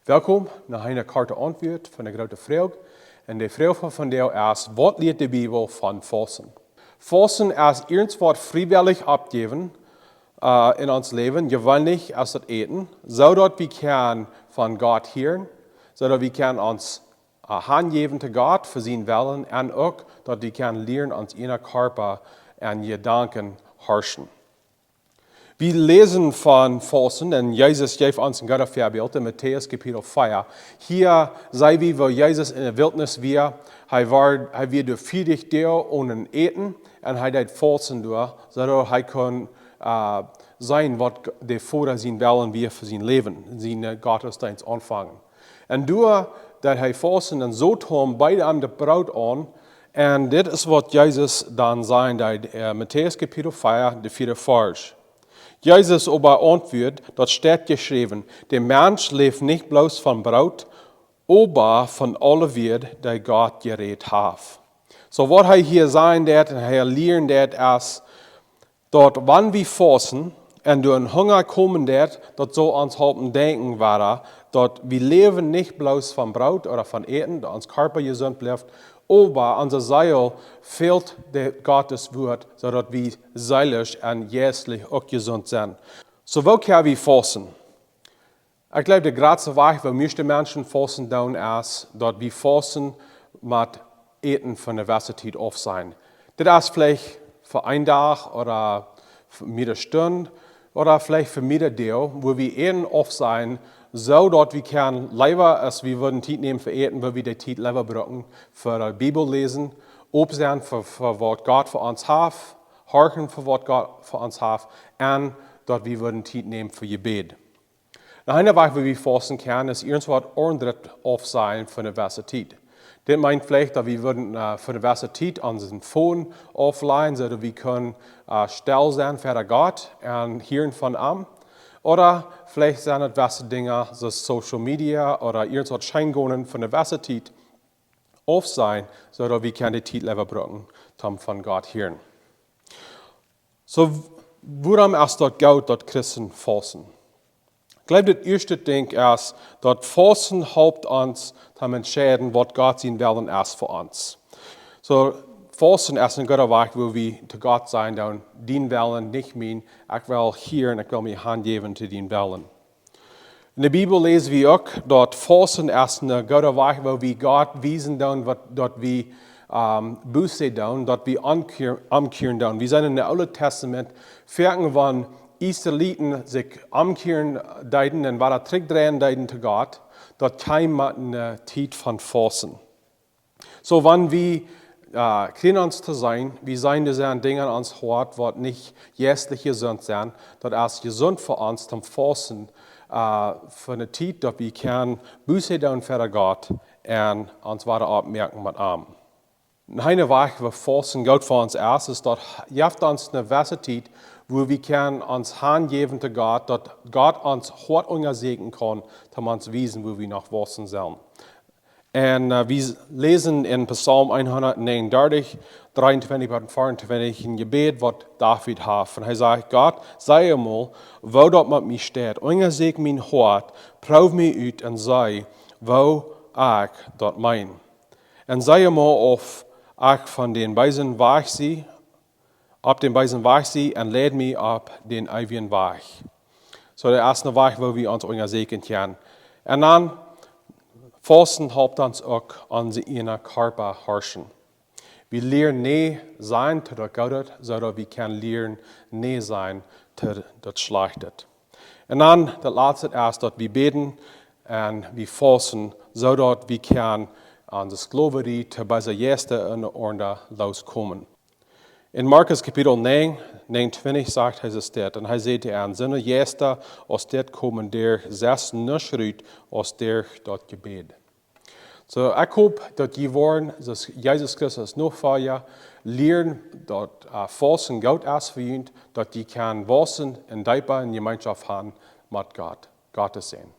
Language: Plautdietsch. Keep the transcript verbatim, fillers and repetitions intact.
Welkom no eene korte Auntwuat von de groote Froag. Un de Froag von vondoag es: Waut lieet de Bibel von Fausten? Fausten es irjentwaut friewellich aufjäwen, äh, en ons Läwen, jeweenlich es daut Äten, soo daut wie kjennen von Gott hieren, soo daut wie kjennen ons, äh, hanjäwen to Gott fa sienen Wellen un uk daut wie kjennen lieren ons ieejna Kjarpa un Jedanken harschen. Wie läsen von Fausten, un Jesus jeef ons een goodet Väabilt en Matäus Kapitel vea. Hia seenen wie, woo Jesus en de Wiltnis wia. Hee wia, hee wia doa vieetich Doag onen Äten un hee deed fausten doa, soo daut hee kunn, äh, seenen waut de Voda sien Wellen wia fa sien Läwen, sien, äh, Gottesdeenst aunfangen. Un doa deed hee fausten un soo toom beid am daut Broot aun. Un dit es waut Jesus dan säd, äh, Matäus Kapitel vea, de vieede Varsch. Jesus oba auntwuat: Daut steit jeschräwen: De Mensch läft nich bloos von Broot, oba von aule Wieed, dee Gott jerät haft. Soo waut hee hia sajen deed un hee lieren deed es, daut wan wie fausten un doa een Hunga komen deed, daut saul ons halpen denkjen wada, daut wie läwen nich bloos von Broot ooda von Äten, daut ons Kjarpa jesunt blift, oba onse Seel felt de Gottes Wuat, soo daut wie seelisch un jeistlich uk jesunt sent. Soo woo kjenn wie fausten? Ekj jleew, de jratste Wajch, woo mieeschte Menschen fausten doonen, es daut wie fausten met Äten fa ne jewesse Tiet auf sennen. Dit es veleicht fa een Dach ooda fa mea Stund ooda veleicht fa mea Doag, wua wie Äten auf sennen, soo daut wie kjennen leewa, aus wie wudden Tiet nämen fa Äten, woo wie de Tiet leewa brucken fa de Bibel läsen, opp sennen fa, fa waut Gott fa ons haft, horchen fa waut Gott fa ons haft, un daut wie wudden Tiet nämen fa Jebäd. Noch een Wajch, woo wie fausten kjennen, es irjentwaut aundret auf sennen fa ne jewesse Tiet. Dit meent veleicht, daut wie wudden, äh, fa ne jewesse Tiet onsen Phone aufläjen, soo daut wie kjennen, äh, stell sennen ver Gott un hieren von am. Ooda veleicht sent et jewesse Dinja, soo aus Social Media ooda irjentwaut scheen gonen fa ne jewesse Tiet auf sennen, soo daut wie kjennen de Tiet leewa brucken, toom von Gott hieren. Soo, wuarom es daut goot, daut Christen fausten? Ekj jleew, daut ieeschte Dinkj es, daut Fausten halpt ons toom entscheiden, waut Gott sien Wellen es fa ons. Soo, fausten es een gooda Wajch, woo wie to Gott sajen doonen: Dien Wellen, nich mien. Ekj well hieren, ekj well mie hanjäwen to dien Wellen. En de Bibel läs wie uk, daut fausten es een gooda Wajch, woo wie Gott wiesen doonen, waut, daut wie, ähm, Buße doonen, daut wie omkjieren, omkjieren doonen. Wie seenen en daut Oole Tastament, foaken wan Israeliten sikj omkjieren deeden un wada trigjdreien deeden to Gott, daut kjeem met ne Tiet von fausten. Soo, wan wie, äh, kjrieen ons to seenen, wie seenen, doa sent Dinja en ons Hoat, waut nich jeistlich jesunt sent, daut es jesunt fa ons toom fausten, äh, fa ne Tiet, daut wie kjennen Buße doonen ver Gott un ons wada oppmoaken met am. Een Wajch, woo fausten goot fa ons es, es daut jeft ons ne jewesse Tiet, wua wie kjennen ons hanjäwen to Gott, daut Gott ons Hoat unjasieekjen kaun, toom ons wiesen, wua wie noch wausen sellen. Un, äh, wie läsen en Psalm hundatnegenundartich, dreeuntwintich bat veauntwintich een Jebäd, waut David haft. Un hee sajcht: Gott, see emol, woo daut met mie steit. Unjasieekj mien Hoat, proow mie ut un see, woo ekj daut meen. Un see emol, auf ekj von dän beesen Wajch sie, opp dän beesen Wajch sie, un leid mie opp dän eewjen Wajch. Soo, daut es een Wajch, woo wie ons unjasieekjen kjennen. Un dan, fausten halpt ons uk, onse ieejna Kjarpa harschen. Wie lieren nä sajen to daut Goodet, soo daut wie kjennen lieren nä sajen to daut Schlajchtet. Un dan, daut latste es, daut wie bäden un wie fausten, soo daut wie kjennen onse Sklaverie to beese Jeista un Oaja loskomen. En Markus Kapitel näajen, näajenuntwintich sajcht Jesus dit, un hee säd to an: Soone Jeista aus dit komen derch sest nuscht rut aus derch daut Jebäd. Soo, ekj hop, daut jie woaren, soo aus Jesus Christus Nofolja, lieren, daut, äh, fausten goot es fa junt, daut jie kjennen wausen un deepa en Jemeenschoft gonen met Gott. Gottes Säajen.